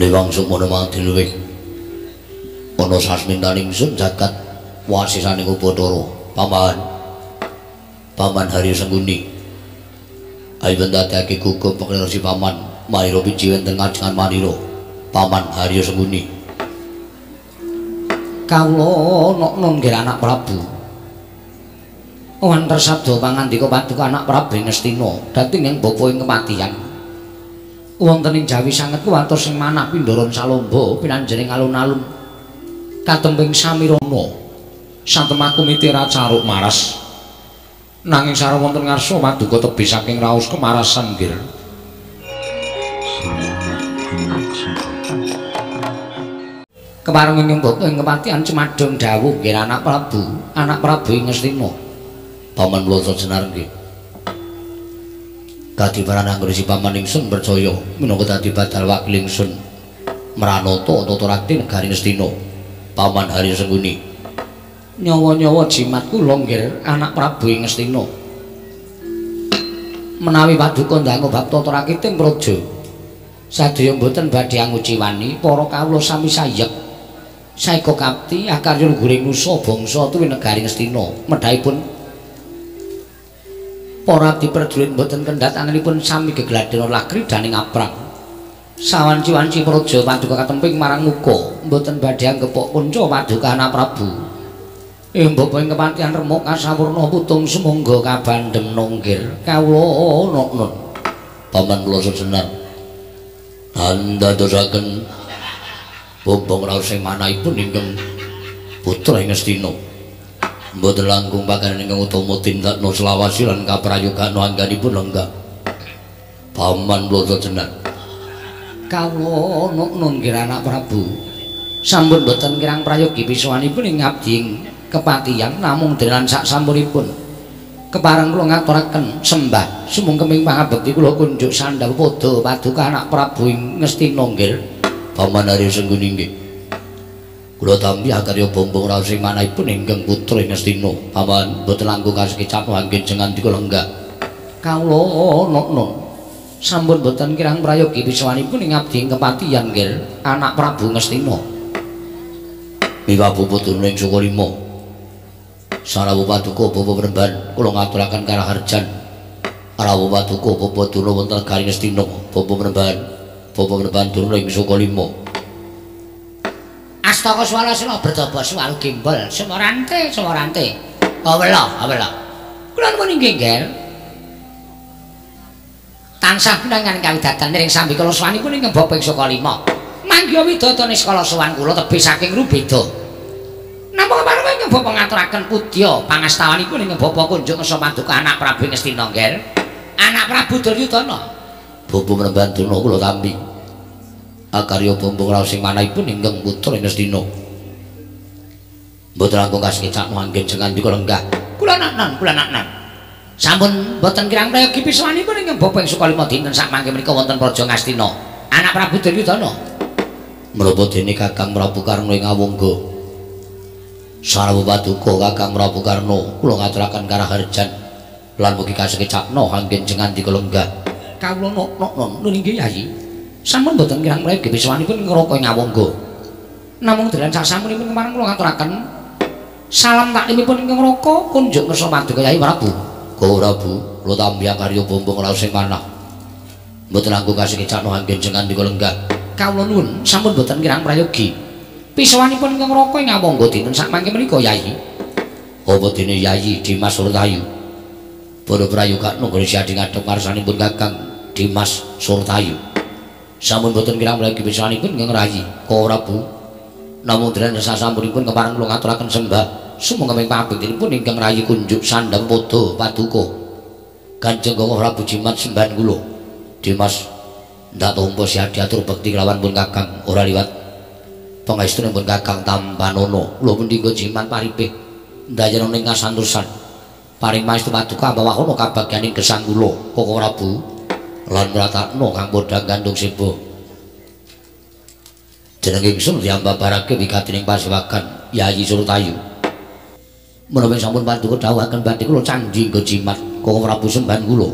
Lewang sukmana mangdi luwih ana sasmintaning ingsun jagat wasisaning Upacara. Paman, Paman Haryo Sengkuni ayo ndadekake gugup pakrisi Paman Manira piji wonten ngajengan Manira. Paman Haryo Sengkuni kawula nok nggih anak Prabu. Wonten sabda pangandika paduka anak Prabu Ngastina dhateng ing bapa ing kematian. Wonten ing Jawi sanget kuwatos sing manah pindharan salamba pinanjening alun-alun katemping samirana satemaku mitira caruk maras. Nanging sareng wonten ngarsa paduka tebih saking raos kemarasan nggih. Kepareng ing bapa ing kematian cemadhong dawuh nggih anak Prabu, anak Prabu ing Ngastina. Paman Blasa Jenar nggih. Kadiparan anggone paman ingsun percaya minangka dadi badal wakil ingsun mranata tata rakti negari Ngastina. Paman Haryo Sengkuni nyawa-nyawa jimat kula nggih anak Prabu ing Ngastina. Menawi paduka ndangu bab tata rakiting praja sadaya mboten badhe anguciwani para kawula sami sayek saeka kapti akarya luhuring nusa bangsa tuwi negari Ngastina. Medhahipun para abdi prajurit mboten kendhat angenipun sami gegladhen lagridaning aprang. Sawanci-wanci praja paduka katemping marang muka mboten badhe anggepok kunca paduka anak Prabu. Ing bapa ing kepatihan remuk kasawurna putung sumangga kabandhem nonggir kawula noknun. Paman kula sejenar andadosaken bombong raos sing manahipun ingkang putra ing Ngastina. Mboten langkung pakanan ingkang utama tindakna selawasi lan kaprayogana angganipun lenggah. Paman kula sejenar kawula noknun nggih anak Prabu. Sampun mboten kirang prayogi pisuwanipun ing abdi ing kepatihan namung denan sak sampunipun kepareng kula ngaturaken sembah sumungkeming pangabekti kula kunjuk sandal padha paduka anak Prabu ing Ngastina nggih. Paman Haryo Sengkuni nggih. Kula tampi akarya bombong raos sing manahipun ingkang putra ing Ngastina. Paman mboten langkung kasekecap anggen jengandika lenggah. Kawula nokno sampun mboten kirang prayogi pisuwanipun ing abdi ing kepatihan nggih anak Prabu Ngastina. Miwah bapa durna ing Sukalima. Sarawu paduka bapa Premban kula ngaturaken karaharjan. Rawuh paduka bapa durna wonten negari Ngastina. Bapa Premban, bapa Premban durna ing Sukalima. Astaka swara sena berdaba swalu gembol semorante semorante. Awela awela. Kula nuwun inggih nggih. Tansah pinangan kawidatan ring sambikala sowanipun ingkang bapa ing Sukalima. Manggiha widatane sekala sowan kula tebih saking rubeda. Napa kepareng ingkang bapa ngaturaken pudya pangastawanipun ingkang bapa kunjuk ngersa paduka anak Prabu Ngastina nggih. Anak Prabu Duryudana. Bapa Premban durna kula tampi. Akarya bombong raos sing manahipun ingkang putra ing Ngastina. Mboten langkung kasekecakno anggen jengandika lenggah. Kula naknan, kula naknan. Sampun mboten kirang prayogi pisuwanipun ingkang bapa ing Sukalima dinten sakmangke menika wonten Praja Ngastina. Anak Prabu Duryudana. Menapa dene Kakang Prabu Karna ing Awangga? Sarawu paduka Kakang Prabu Karna, kula ngaturaken karaharjan lan mugi kasekecakno anggen jengandika lenggah. Kawula nok-nok nun inggih Yayi. Sampun mboten kirang prayogi pisuwanipun ngraka ing Awangga. Namung dalan sasampunipun kemareng kula ngaturaken salam taklimipun ingkang ngraka kunjuk ngersa paduka Yayi Prabu. Go Prabu, kula tampi akarya bombong raos sing manah. Mboten langkung kasekecakno anggen jengandika lenggah. Kawula nuwun sampun mboten kirang prayogi. Pisuwanipun ingkang ngraka ing Awangga dinten sakmangke menika Yayi. Apa dene Yayi Dimas Surtayu? Para prayogakna nggone siadi ngadhep ngarsanipun Kakang Dimas Surtayu. Sampun boten kirang prayogi pisuwanipun ingkang rayi Ka Prabu. Namung dene sasampunipun kepareng kula ngaturaken sembah sumangga pangabektinipun ingkang rayi kunjuk sandhang padha paduka. Kanjeng Koko Prabu Jimat sembahan kula. Dimas ndak tampa siadi atur bekti kelawan pun Kakang ora liwat pangestunipun Kakang Tampanana. Kula pundi jimat paripih ndayana ing kasantosan. Paring maestu paduka ambawahana kabagyaning gesang kula Koko Prabu lan mratakna kang padha gandung seba. Jeneng ingsun diambabarake wigatining pasewagan Yayi Surtayu. Menawi sampun paduka dawuhaken badhe kula candhi nggo jimat Koko Prabu sembahan kula.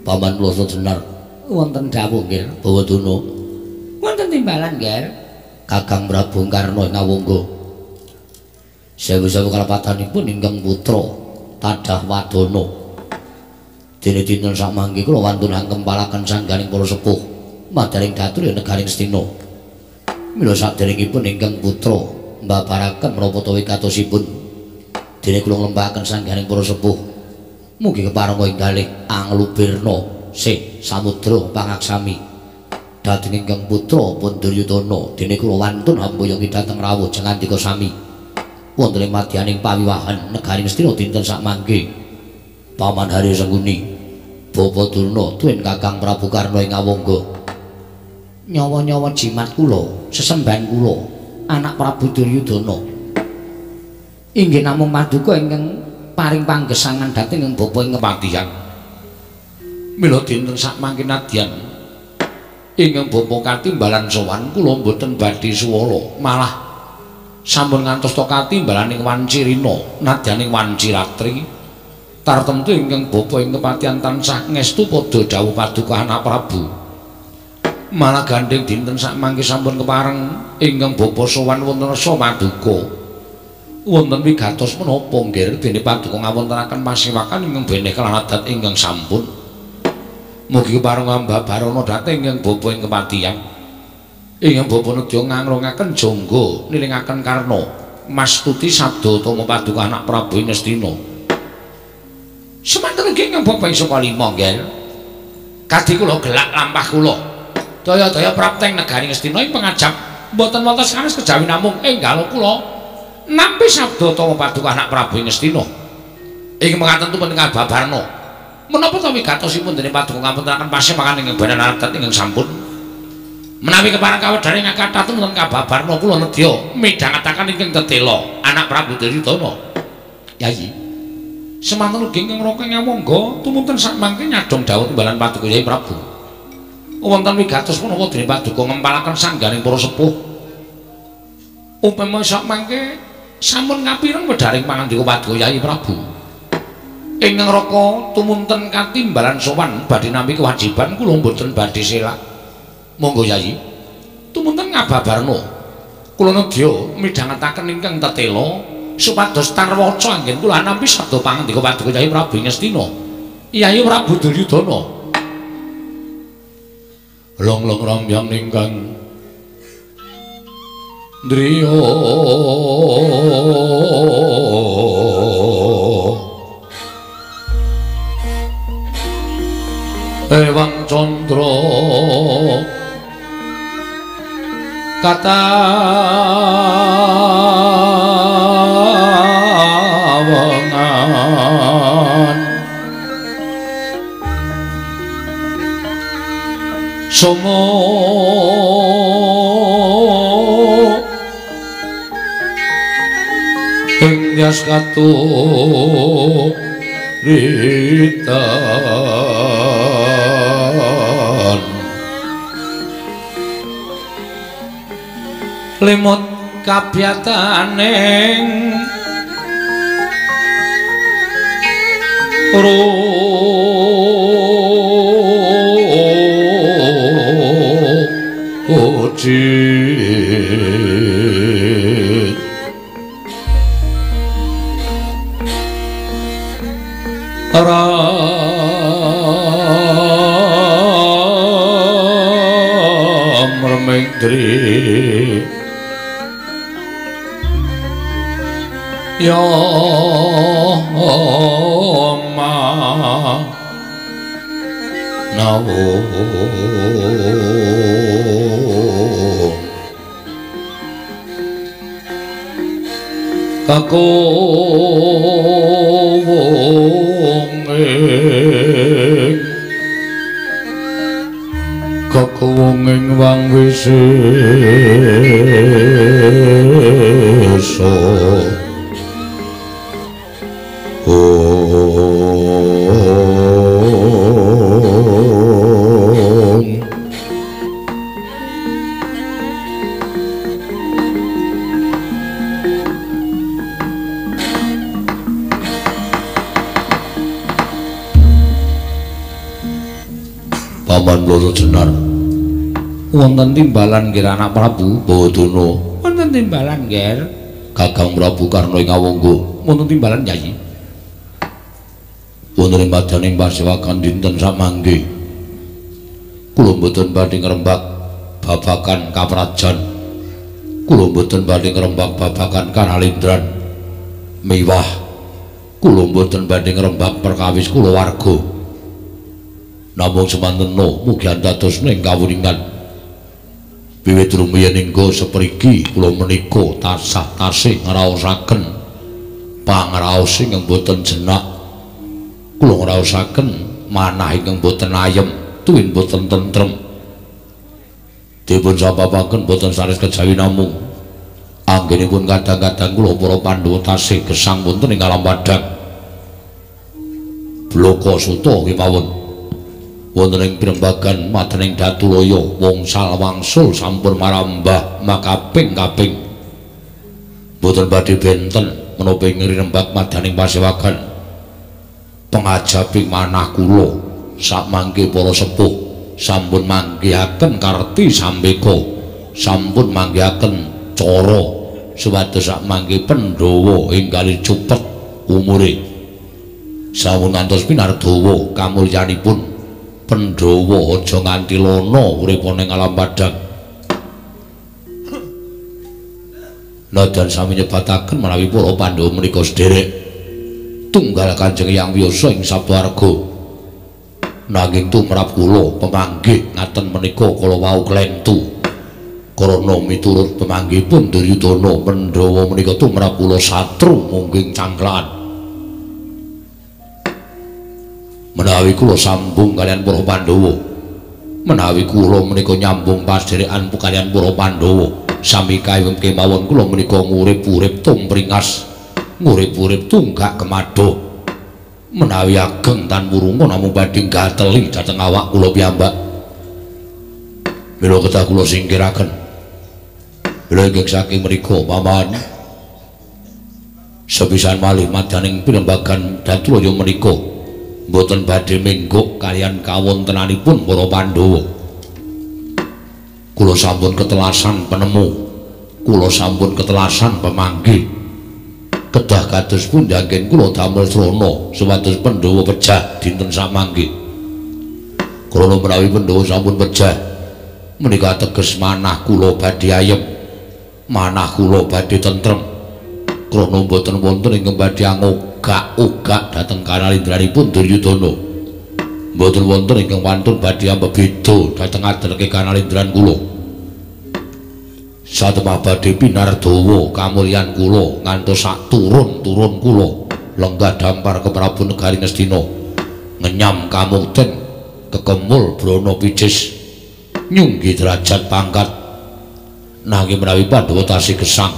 Paman kula sejenar wonten dawuh nggih Bawa Duna. Wonten timbalan, Ger? Kakang Prabu Karna ing Awangga. Sewu-sewu kalepatanipun ingkang putra tadah wadana. Dene dinten samangke kula wantun angkempalaken sangganing para sepuh madaring datur negaring Astina. Mila saderengipun ingkang putra mbabaraken menapa ta wigatosipun. Dene kula nglembahaken sangganing para sepuh. Mugi keparenga ing galih anglubirna sih samudra pangaksami. Dhateng ingkang putra pun Duryudana, dene kula wantun hamboyongi dhateng rawuh jengandika sami. Wonten ing madyaning pawiwahan negaring Astina dinten sakmangke. Paman Hari Sengkuni, Bapa Durna tuwin Kakang Prabu Karna ing Awangga. Nyawa-nyawa jimat kula, sesembahan kula, anak Prabu Duryudana. Inggih namung paduka ingkang paring panggesangan dhateng ing bapa ing kepatihan. Mila dinten sakmangke nadyan ingkang bapa katimbalan sowan kula mboten badhe suwala, malah sampun ngantos ta katimbalaning wanci rina nadyaning wanci ratri. Tartemtu ingkang bapa ing kepatihan tansah ngestu padha dawuh paduka anak Prabu. Malah gandheng dinten sakmangke sampun kepareng ingkang bapa sowan wonten rasa paduka. Wonten wigatos menapa nggih dene paduka ngawontenaken pasewakan ingkang beneh kelan adat ingkang sampun. Mugi kepareng ambabarana dhateng ingkang bapa ing kepatihan. Ingkang bapa nedya ngangrungaken jangga nilingaken karna mastuti sabda utama paduka anak Prabu ing Astina. Semanten ugi ingkang bapa ing Sukalima nggih. Kadhi kula gelak lampah kula. Daya-daya prapteng negari Astina ing pangajap mboten wonten sanes kejawi namung enggal kula nampi sabda utawa paduka anak Prabu ing Astina. Ing mekaten tumen kababarna. Menapa ta wigatosipun dene paduka ngapuntenaken pasewakan ingkang bener adat ingkang sampun. Menawi kepareng kawedhare ngakathah tumen kababarna kula nedya midhangetaken ingkang tetela anak Prabu Duryudana. Yayi. Semanten ugi ingkang Raka ing Awangga tumunten sakmangke nyadhong dawuh timbalan paduka Yai Prabu. Wonten wigatos menapa dene paduka ngempalaken sangganing para sepuh. Upama sakmangke sampun ngapireng wedharing pangandika paduka Yai Prabu. Ingkang Raka tumunten katimbalan sowan badhe nampi kewajiban kula mboten badhe selak. Monggo Yai. Tumunten ngababarna. Kula nedya midhangetaken ingkang tetela supados tarwaca anggen kula nampi sabda pangandika paduka Yai Prabu ing Astina. Yai Prabu Duryudana. Long-long rambyang ingkang driya ewang candra katawengan somo ing yas katuritan limut kabyataning rucit ram remengdri ya ma nawo kakowong kakowong ing wang wisesa. Paman Loro Jenar. Wonten timbalan nggih anak Prabu Bawadana. Wonten timbalan nggih Kakang Prabu Karna ing Awangga. Wonten timbalan Yayi. Wonten ing madaning pasewakan dinten samangke kula mboten badhe ngrembak babagan kaprajan. Kula mboten badhe ngrembak babagan kanalindran miwah. Kula mboten badhe ngrembak perkawis kulawarga. Namung semantena mugi andados ing kawuningan. Wiwit rumiyin hingga sepriki kula menika tansah tasih ngraosaken pangraos ingkang boten jenak. Kula ngraosaken manah ingkang boten ayem tuwin boten tentrem. Dipun sababaken boten sanes kejawi namung anggenipun kadang-kadang kula para Pandhawa tasih gesang wonten ing alam padhang. Bloko suta kemawon wonten ing pirembagan madaning Datulaya wongsal wangsul sampun marambah makaping-kaping. Boten badhe benten menapa ing ngrembak madaning pasewagan. Pengajaping manah kula sakmangke para sepuh sampun manggihaken karti sambeka, sampun manggihaken cara supados sakmangke Pandhawa enggal cupet umure. Sampun ngantos pinardawa kamulyanipun Pandhawa aja nganti lana urip ning alam padhang. Nadyan sami nyebataken menawi para Pandhawa menika sederek tunggal Kanjeng Hyang Wiyasa ing Sabwarga. Nanging tumrap kula pemanggih ngaten menika kala wau klentu. Karana miturut pemanggihipun Duryudana Pandhawa menika tumrap kula satru mungging cangklakan. Menawi kula sambung kaliyan para Pandhawa, menawi kula menika nyambung pasderekan kaliyan para Pandhawa, sami kawem kemawon kula menika ngurip-urip tumpringas, ngurip-urip tunggak kemadha. Menawi ageng tan wurunga namung badhe gateli dhateng awak kula piyambak. Mila kedah kula singkiraken. Mila ingkang saking mriku paman sepisan malih madaning pirembagan Datulaya menika mboten badhe menggok kaliyan kawontenanipun para Pandhawa. Kula sampun ketelasan penemu, kula sampun ketelasan pemanggih. Kedah kados pundi anggen kula damel srana supados Pandhawa pejah dinten samangke. Krana menawi Pandhawa sampun pejah menika teges manah kula badhe ayem, manah kula badhe tentrem. Krana mboten wonten ingkang badhe angogak-ogak dhateng kanalindranipun Duryudana. Mboten wonten ingkang wantun badhe ambebeda dhateng adeleke kanalindran kula. Satemah badhe pinardawa kamulyan kula ngantos sak turun-turun kula lenggah dampar ke Prabu Negari Ngastina, ngenyam kamukten kekemul brana picis nyunggi derajat pangkat. Nanging menawi Pandhawa tasih gesang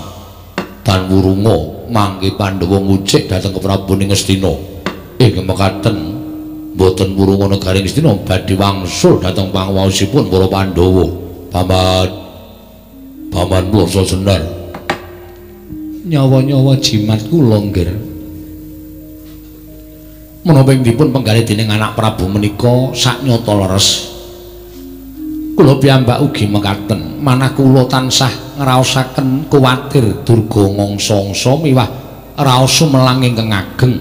tan wurunga mangke Pandhawa ngucik dhateng ke Prabu Ngastina. Ing mekaten mboten wurunga Negari Ngastina badhe wangsul dhateng pangwaosipun para Pandhawa. Paman Paman Blasa Jenar, nyawa-nyawa jimat kula nggih. Menapa ing dipun penggalih dening anak Prabu menika saknyata leres. Kula piyambak ugi mekaten, manah kula tansah ngraosaken kuwatir durga ngangsa-angsa miwah raos sumelang ingkang ageng.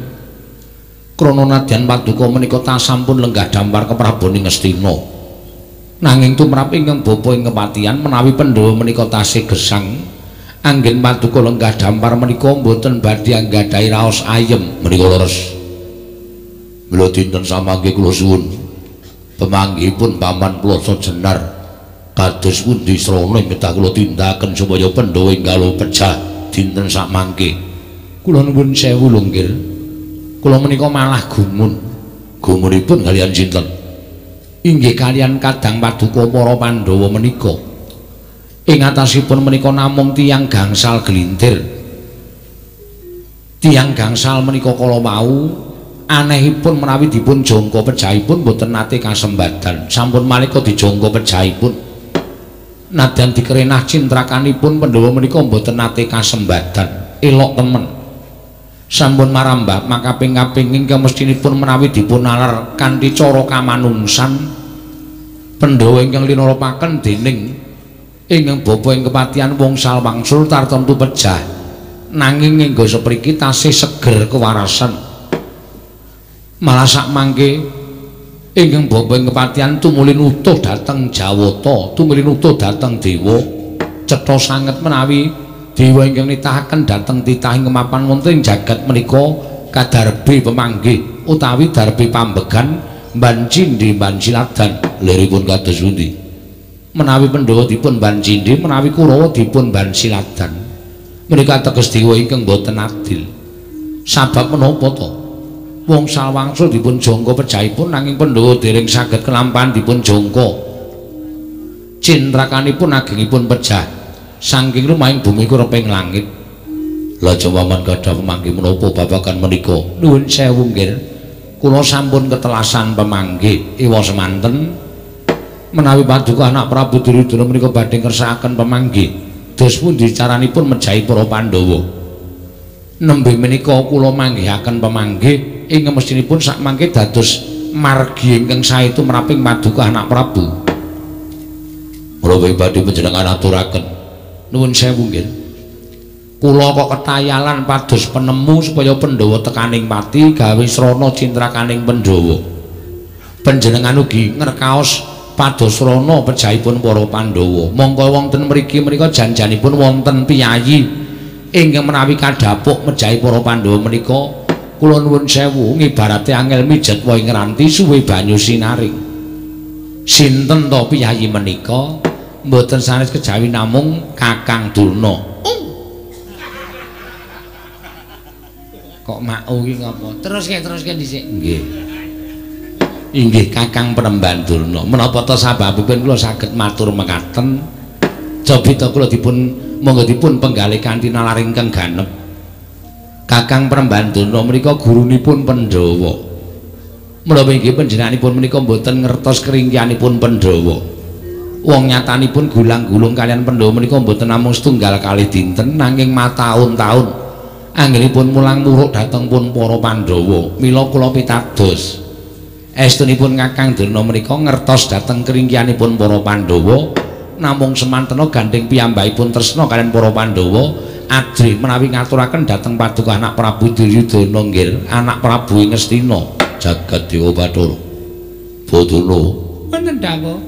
Krana nadyan paduka menika tansah sampun lenggah dampar ke Prabu Ngastina. Nanging tumrap ingkang bapa ing kepatihan menawi Pandhawa menika tasih gesang anggen paduka lenggah dampar menika mboten badhe anggadhahi raos ayem menika leres. Mila dinten samangke kula suwun pemanggihipun Paman Blasa Jenar kados pundi srana ing kedah kula tindakaken supaya Pandhawa enggal pejah dinten samangke. Kula nuwun sewu lho nggih. Kula menika malah gumun. Gumunipun kaliyan sinten? Inggih kaliyan kadang paduka para Pandhawa menika. Ing atasipun menika namung tiyang gangsal glintir. Tiyang gangsal menika kala wau anehipun menawi dipun jangka pejahipun boten nate kasembadan. Sampun malika dijangka pejahipun nadyan dikerenah cintrakanipun Pandhawa menika boten nate kasembadan. Elok temen. Sampun marambah makaping-kaping ingkang mestinipun menawi dipun nalar kanthi cara kamanungsan Pandhawa ingkang linarapaken dening ingkang bapa ing kepatihan Wongsal Wangsul tartemtu pejah. Nanging hingga sepriki tasih seger kewarasan. Malah sakmangke ingkang bapa ing kepatihan tumuli nutuh dhateng Jawata, tumuli nutuh dhateng dewa. Cetha sanget menawi dewa ingkang nitahaken dhateng titahing kemapan wonten ing jagat menika kadarbe pemanggih utawi darbe pambegan mban cindhe mban siladan. Liripun kados pundi? Menawi Pandhawa dipun mban cindhe, menawi Kurawa dipun mban siladan. Menika teges dewa ingkang boten adil. Sabab menapa to? Wongsal Wangsul dipun jangka pejahipun nanging Pandhawa dereng saged kelampahan dipun jangka. Cintrakanipun agengipun pejah saking lumahing bumi kureping langit. Lajeng paman gadah pemanggih menapa babagan menika? Nuwun sewu nggih. Kula sampun ketelasan pemanggih ewa semanten menawi paduka anak Prabu Duryudana menika badhe ngersakaken pemanggih. Dos pundi caranipun mejahi para Pandhawa? Nembe menika kula manggihaken pemanggih ing mestinipun sakmangke dados margi ingkang sae tumraping paduka anak Prabu. Mula badhe panjenengan aturaken. Nuwun sewu nggih. Kula kok ketayalan pados penemu supaya Pandhawa tekaning pati gawe srana cintrakaning Pandhawa. Panjenengan ugi ngrekaos pados srana pejahipun para Pandhawa. Mongko wonten mriki menika janjanipun wonten piyayi ingkang menawi kadhapuk mejahi para Pandhawa menika kula nuwun sewu ngibarate angel mijet wae ngranti suwe banyu sinaring. Sinten to piyayi menika? Mboten sanes kejawi namung Kakang Durna. Kok mau iki ngapa? Teruske dhisik. Nggih. Inggih Kakang Penemban Durna. Menapa ta sababipun kula saged matur mekaten? Jabita kula dipun monggo dipun penggalih kanthi nalar ingkang ganep. Kakang Penemban Durna menika gurunipun Pandhawa. Menapa inggih panjenenganipun menika mboten ngertos keringkianipun Pandhawa. Wong nyatanipun gulang-gulung kalian Pandhawa menika mboten namung setunggal kalih dinten nanging mataun-taun. Anggenipun mulang muruk dhateng pun para Pandhawa. Mila kula pitados. Estunipun Kakang Durna menika ngertos dhateng keringkianipun para Pandhawa, namung semantena gandheng piyambakipun tresna kaliyan para Pandhawa, ajrih menawi ngaturaken dhateng paduka anak Prabu Duryudana nggih, anak Prabu ing Ngastina, jagat Dewa Bathara. Badana wonten dawuh.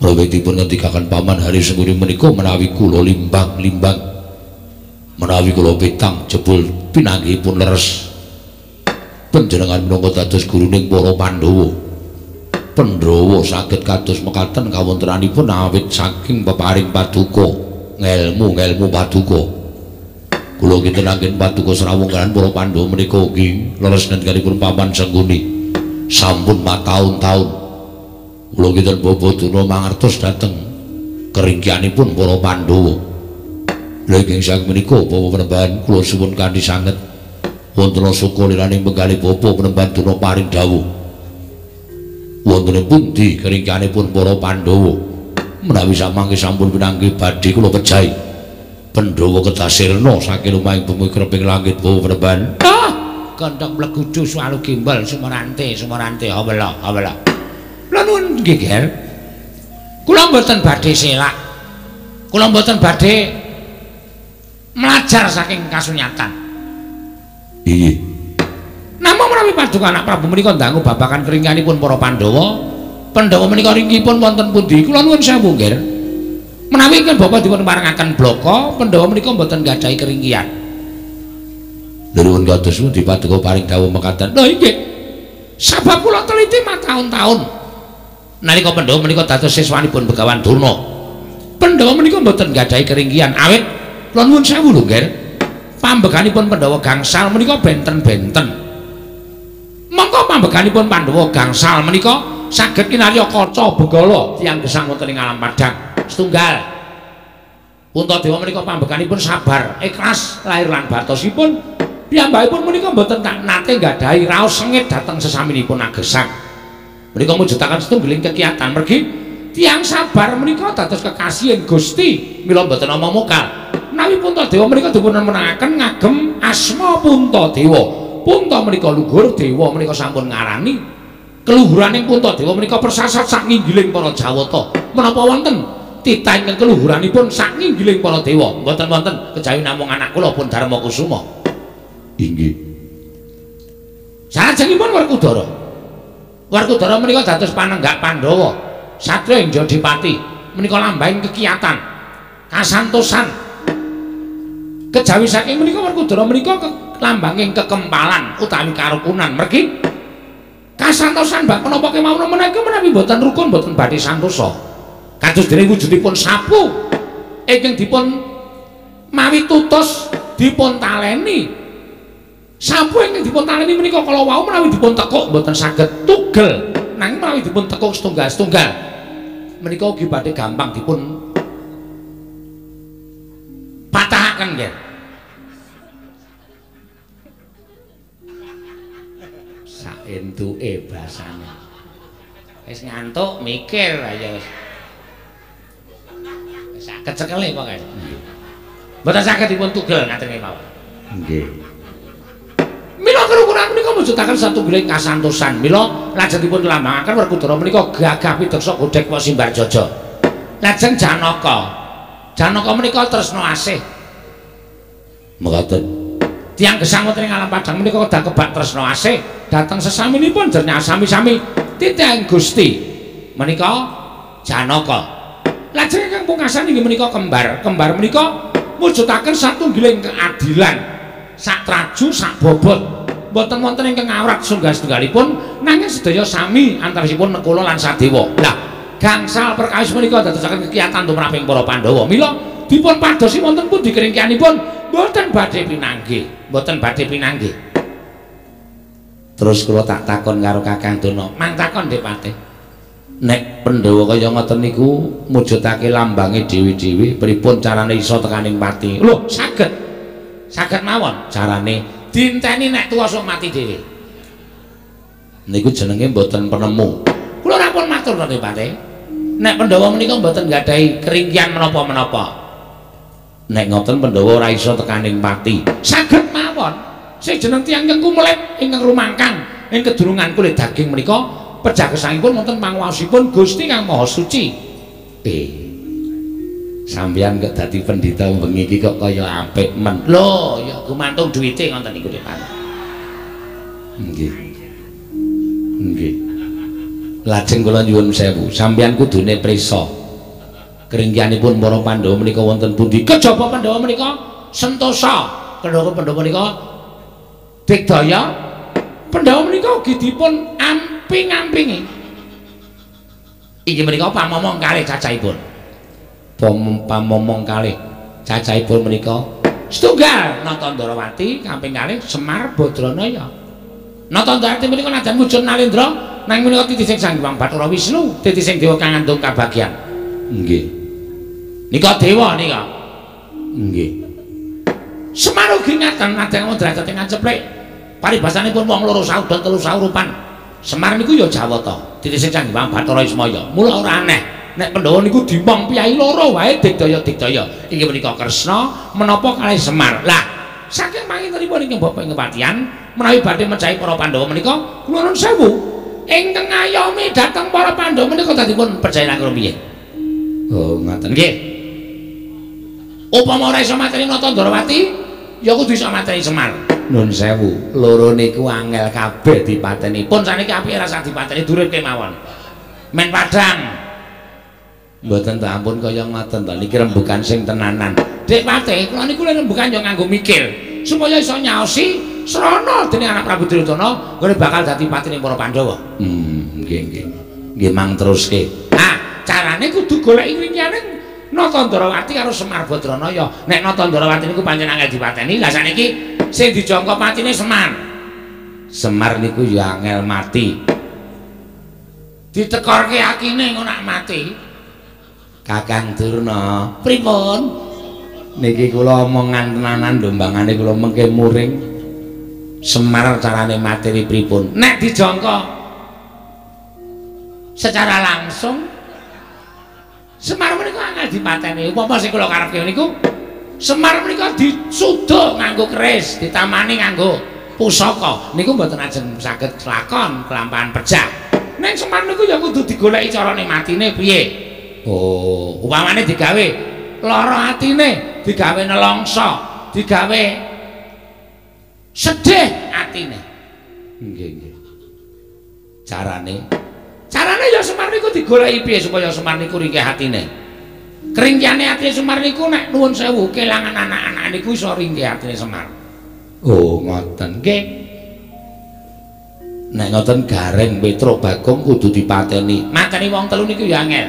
Menawi dipun ngendikaken Paman Hari Sengkuni menika menawi kula limbang-limbang, menawi kula petang jebul pinanggihipun leres. Panjenengan minangka dados guruning para Pandhawa. Pandhawa saged kados mekaten kawontenanipun awit saking peparing paduka, ngelmu-ngelmu paduka. Kula kinten anggen paduka srawung kaliyan para Pandhawa menika ugi leres ngendikanipun Paman Sengkuni. Sampun mataun-taun kula kinten Bapa Durna mangertos dhateng keringkianipun para Pandhawa. Lha ingkang saking menika Bapak Penemban kula suwun kanthi sanget wonten suka liraning penggalih Bapak Penemban Durna paring dawuh. Wonten pundi keringkianipun para Pandhawa? Menawi samangke sampun pinanggih badhe kula pejahi. Pandhawa kedah sirna saking lumahing bumi kreping langit Bapak Penemban. Ah, gondhong mlegudu suwalu gimbal sumarante sumarante hawela hawela. Kula nuwun nggih, Ger. Kula mboten badhe selak. Kula mboten badhe mlajar saking kasunyatan. Inggih. Namung menawi paduka anak Prabu menika ndangu babagan keringkianipun para Pandhawa, Pandhawa menika ringkihipun wonten pundi? Kula nuwun sewu, Ger. Menawi ingkang bapa dipun parengaken blaka, Pandhawa menika mboten nggadahi keringkian. Nuwun kados pundi paduka paring dawuh mekaten? Lho inggih. Sabab kula teliti mataun-taun nalika Pandhawa menika dados siswanipun Begawan Durna. Pandhawa menika mboten nggadahi keringkian awit kula nuwun sewu lho, Ger. Pambeganipun Pandhawa gangsal menika benten-benten. Mongko pambeganipun Pandhawa gangsal menika saged kinarya kaca benggala tiyang gesang wonten ing alam padhang. Setunggal. Puntadewa menika pambeganipun sabar, ikhlas lahir lan batosipun. Piyambakipun menika mboten tak nate nggadahi raos sengit dhateng sesaminipun agesang. Menika mujudaken setunggiling kekiatan mergi tiyang sabar menika dados kekasihin Gusti mila mboten ana mokal. Menawi Puntadewa menika dipun menangaken ngagem asma Puntadewa. Punta menika luhur, dewa menika sampun ngarani. Keluhuraning Puntadewa menika persasat sak nginggiling para Jawata. Menapa wonten titah ingkang keluhuranipun sak nginggiling para dewa? Mboten wonten, kejawi namung anak kula pun Darma Kusuma. Inggih. Salajengipun Werkudara. Werkudara menika dados panenggak Pandhawa, satriya ing Jodipati. Menika lambanging kekiyatan, kasantosan. Kejawi saking menika Werkudara menika lambanging kekempalan utawi karukunan. Mergi kasantosan bab menapa kemawon menika menawi mboten rukun mboten badhe santosa. Kados dene wujudipun sapu ingkang dipun mawi tutus dipun taleni. Sapu ingkang dipun taleni menika kala wau menawi dipun tekuk mboten saged tugel, nanging menawi dipun tekuk setunggal-setunggal menika ugi badhe gampang dipun patahaken nggih. Saentuke basane. Wis ngantuk mikir aja wis. Wis saged cekele pokoke. Mboten saged dipun tugel ngaten kemawon. Nggih. Mila kerukunan menika mujudaken satunggiling kasantosan. Mila lajeng dipun lambangaken Werkudara menika gagah pideksa godhek wa Simbarjaja. Lajeng Janaka. Janaka menika tresna asih. Mekaten. Tiyang gesang wonten ing alam padhang menika kedah kebak tresna asih dhateng sesaminipun jernya sami-sami titah Gusti. Menika Janaka. Lajeng ingkang pungkasan inggih menika kembar. Kembar menika mujudaken satunggiling keadilan. Sak traju sak bobot. Mboten wonten ingkang awrat sunggal-setunggalipun nanging sedaya sami antawisipun Nekula lan Sadewa. Lah, gangsal perkawis menika dadosaken kekiyatan tumraping para Pandhawa. Mila dipun padosi wonten pundi keringkianipun mboten badhe pinanggih, mboten badhe pinanggih. Terus kula tak takon karo Kakang Durna, mang takon Dik Patih. Nek Pandhawa kaya ngoten niku mujudake lambange dhewe-dhewe, pripun carane iso tekaning pati? Lho, saged. Saged mawon carane dinteni nek tuwa sok mati dhewe. Niku jenenge mboten penemu. Kula ora pun matur to, Dik Patih. Nek Pandhawa menika mboten nggadahi keringkian menapa-menapa. Nek ngoten Pandhawa ora iso tekaning pati. Saged mawon. Sing jeneng tiyang ingkang kumelit ingkang rumangkang ing kedurungan kulit daging menika pejah gesangipun wonten panguwasipun Gusti Kang Maha Suci. Sampeyan kok dadi pendhita bengi iki kok kaya apik men. Lho, ya gumantung duwite ngoten niku Dik Patih. Nggih. Nggih. Lajeng kula nyuwun sewu, sampeyan kudune prisa. Keringkianipun para Pandhawa menika wonten pundi? Kejaba Pandhawa menika sentosa. Kejaba Pandhawa menika digdaya. Pandhawa menika ugi dipun amping-ampingi. Inggih menika pamomong kalih cacahipun. Pamomong kalih cacahipun menika setunggal Nata Ndarawati, kaping kalih Semar Badranaya. Nata Ndarawati menika najan wujud Nalendra nanging menika titising Sang Hyang Bathara Wisnu, titising dewa kang ngandung kabagyan. Nggih. Nika dewa nika. Nggih. Semar ugi ngaten najan derajate ngaceplik. Paribasanipun wong loro saudon telu saurupan. Semar niku ya Jawata, titising Sang Hyang Bathara Ismaya. Mula ora aneh nek Pandhawa niku dimong piyayi loro wae digdaya-digdaya. Inggih menika Kresna menapa kalih Semar. Lah, saking pangintenipun ingkang bapa ing kepatihan menawi badhe mejahi para Pandhawa menika kula nuwun sewu ingkang ngayomi dhateng para Pandhawa menika dadipun perjaya langkung piye? Oh, ngaten nggih. Upama ora iso mateni Nata Ndarawati, ya kudu iso mateni Semar. Nun sewu, loro niku angel kabeh dipateni. Pun saniki apike rasah dipateni durip kemawon. Men padhang. Mboten ta ampun kaya ngoten to, niki rembugan sing tenanan. Dik Patih, kula niku rembugan ya nganggo mikir supaya iso nyaosi srana dening anak Prabu Duryudana nggone bakal dadi patine para Pandhawa. Nggih nggih. Nggih mang teruske. Ah, carane kudu golek ringkiyane Nata Ndarawati karo Semar Badranaya. Nek Nata Ndarawati niku pancen angel dipateni, lah saniki sing dijangka patine Semar. Semar niku ya angel mati. Ditekorke akine ngono nak mati. Kakang Durna, pripun? Niki kula omongan tenanan ndombangane kula mengke muring. Semar carane mateni pripun? Nek dijangka secara langsung Semar menika angel dipateni. Upama sing kula karepke niku Semar menika disuda nganggo keris, ditamani nganggo pusaka. Niku mboten ajeng saged lakon kelampahan pejah. Ning Semar niku ya kudu digoleki carane matine piye. Oh, upamane digawe lara atine, digawe nelongso, digawe sedih atine. Nggih, nggih. Carane ya Semar niku digoleki piye supaya Semar niku ringkih atine. Keringkihane atine Semar niku nek nuwun sewu kelangan anak-anak niku iso ringkih atine Semar. Oh, ngoten. Nggih. Nek ngoten Gareng Petruk Bagong kudu dipateni. Mateni wong telu niku ya angel.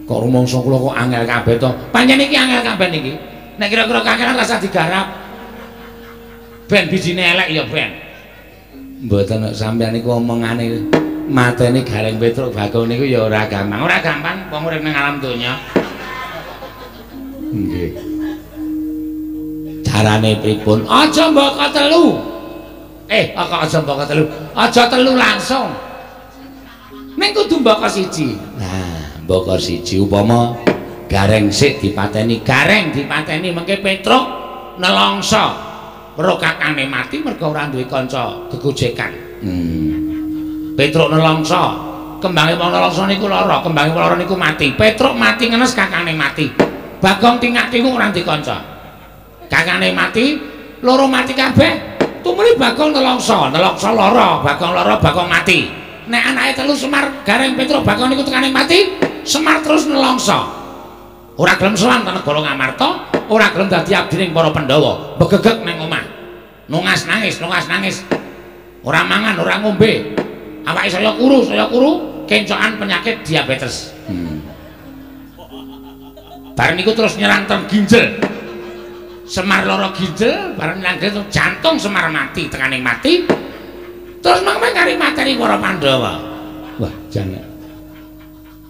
Kok rumangsa kula kok angel kabeh to? Pancen iki angel kabeh niki. Nek kira-kira kakelan rasa digarap. Ben bijine elek ya ben. Mboten nek sampeyan niku omongane mateni Gareng Petruk Bagong niku ya ora gampang. Ora gampang wong urip ning alam donya. Nggih. Carane pripun? Aja mbaka telu. Kok aja mbaka telu. Aja telu langsung. Ning kudu mbaka siji. Nah, mbaka siji upama Gareng sik dipateni, Gareng dipateni mengke Petruk nelongso. Weruh kakane mati mergo ora duwe kanca gegojekan. Petruk nelongso, kembange wong nelongso niku lara, kembange wong lara niku mati. Petruk mati ngenes kakane mati. Bagong tingak-tinguk ora duwe kanca. Kakane mati, loro mati kabeh. Tumuli Bagong nelongso, nelongso lara, Bagong lara, Bagong mati. Nek anake telu Semar, Gareng Petruk Bagong niku tekane mati, Semar terus nelongso. Ora gelem sowan teng negara Ngamarta, ora gelem dadi abdi ning para Pandhawa, begegeg nang omah. Nungas nangis, nungas nangis. Ora mangan, ora ngombe. Awake saya kuru, kencokan penyakit diabetes. Bareng niku terus nyerang teng ginjel. Semar lara ginjel, bareng nyerang jantung Semar mati, tekaning mati. Terus mangke kari mateni para Pandhawa. Wah, jan.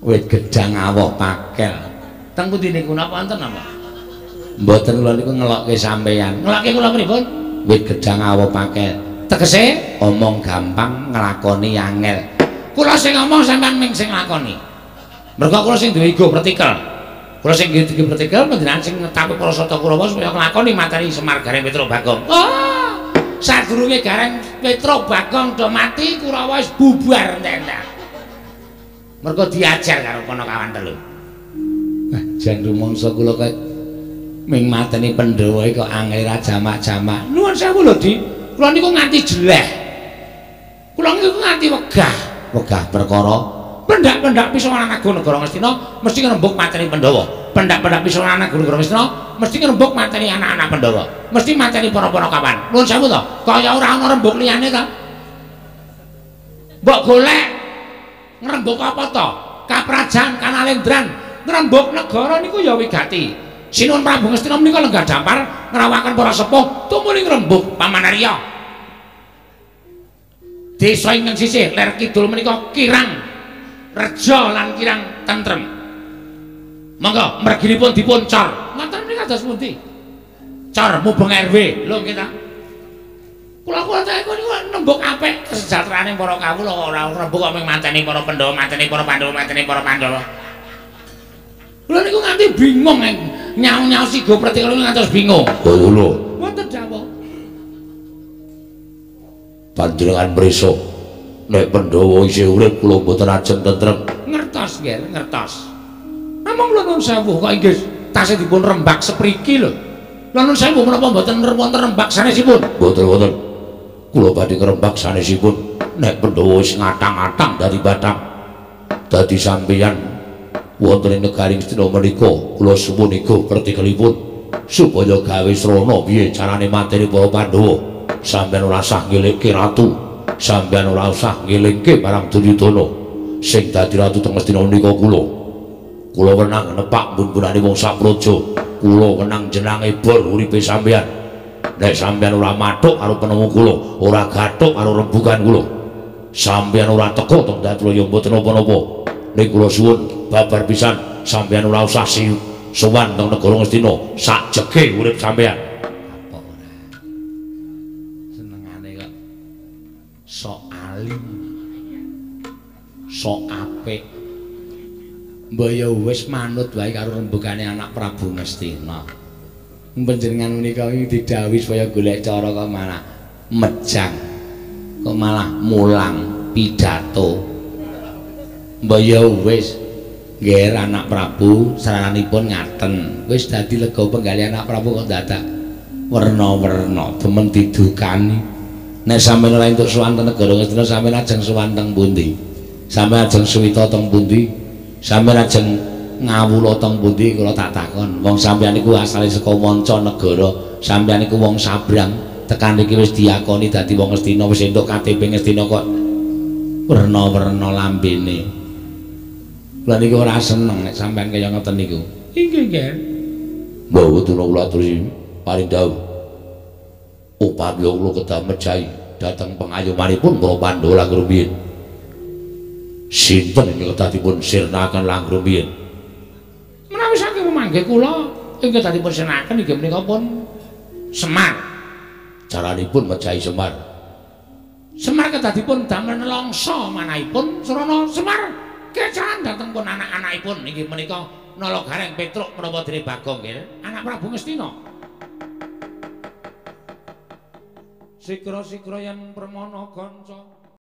Wit gedang awoh pakel. Teng pundi niku napa wonten napa? Mboten kula niku ngelokke sampeyan. Ngelokke kula pripun? Wit gedang awoh pakel. Tegese omong gampang nglakoni angel. Kula sing ngomong sampean ming sing nglakoni. Mergo kula sing duwe ego vertikal. Kula sing duwe ego vertikal panjenengan sing ngetapi para Sata Kurawa supaya nglakoni mateni Semar Gareng Petruk Bagong. Oh, sadurunge Gareng Petruk Bagong do mati Kurawa wis bubar entek-entek. Mergo diajar karo Panakawan telu. Jan rumangsa kula kaya ming mateni Pandhawa kok angel ra jamak-jamak. Nuwun sewu lho, Di. Kula niku nganti jeleh. Kula niku nganti wegah. Wegah perkara pendak-pendak pisanan agung negara Ngastina mesti ngrembug mateni Pandhawa. Pendak-pendak pisanan agung negara Ngastina mesti ngrembug mateni anak-anak Pandhawa. Mesti mateni para panakawan. Nuwun sewu to, kaya ora ana rembug liyane to. Mbok golek ngrembug apa to? Kaprajan Kanalendran ngrembug negara niku ya wigati. Sinuwun Prabu Ngastina menika lenggah dampar ngrawaken para sepuh tumuli ngrembug Paman Arya. Desa ingkang sisih ler kidul menika kirang reja lan kirang tentrem. Monggo merginipun dipun cor. Ngoten menika dados pundi? Cor mubeng RW. Lho nggih ta. Kula-kula niku nembug apik kesejahteraane para kawula ora ngrembug kok mung mateni para Pandhawa, mateni para Pandhawa, mateni para Pandhawa. Kula niku nganti bingung nyau-nyau sigo pretikul ngantos bingung. Oh lho. Wonten dawuh. Panjenengan mrisa nek Pandhawa isih urip kula mboten ajeng tentrem. Ngertos nggih, ngertos. Namung kula nuwun sewu kok inggih tasih dipun rembak sepriki lho. Kula nuwun sewu menapa mboten wonten rembak sanesipun? Mboten wonten. Kula badhe ngrembak sanesipun nek Pandhawa wis ngatang-atang dari Batang. Dadi sampeyan wonten ing negari Ngastina menika kula suwun ego pertikelipun supaya gawe srana piye carane mateni para Pandhawa. Sampeyan ora usah ngelingke ratu, sampeyan ora usah ngelingke marang Duryudana. Sing dadi ratu teng Ngastina menika kula. Kula wenang nepak mbun-mbunane wong sak praja. Kula wenang jenange bor uripe sampeyan. Nek sampeyan ora mathuk karo penemu kula, ora gathuk karo rembugan kula, sampeyan ora teka teng dadi kula ya mboten napa-napa. Ning kula suwun babar pisan sampeyan ora usah sowan teng negara Ngastina sak jege urip sampeyan. Apa ora senengane kok sok alim, sok apik. Mbok ya wis manut wae karo rembugane anak Prabu Ngastina. Panjenengan menika iki didhawuhi supaya golek cara kok malah mejang, kok malah mulang. Pidato. Mbah ya wis nggih anak Prabu saranipun ngaten. Wis dadi lega penggalih anak Prabu kok dadak werna-werna demen didukani. Nek sampeyan ora entuk sowan teng negara Ngastina sampeyan ajeng sowan teng pundi? Sampeyan ajeng suwita teng pundi? Sampeyan ajeng ngawula teng pundi kula tak takon. Wong sampeyan niku asale saka manca negara, sampeyan niku wong sabrang, tekan iki wis diakoni dadi wong Ngastina, wis entuk KTP Ngastina kok werna-werna lambene. Kula niku ora seneng nek sampeyan kaya ngoten niku. Inggih, nggih. Mbah wetuna kula aturi paring dawuh. Upami kula kedah mejahi dhateng pengayomanipun para Pandhawa langkung rumiyin. Sinten ingkang kedah dipun sirnaken langkung rumiyin? Menawi saking pemanggih kula ingkang kedah dipun sirnaken inggih menika pun Semar. Caranipun mejahi Semar. Semar kedah dipun damel nelongso manahipun srana Semar kecaran dhateng pun anak-anakipun inggih menika Nala Gareng Petruk menapa dene Bagong nggih anak Prabu Ngastina. Sikra-sikra yen permana kanca.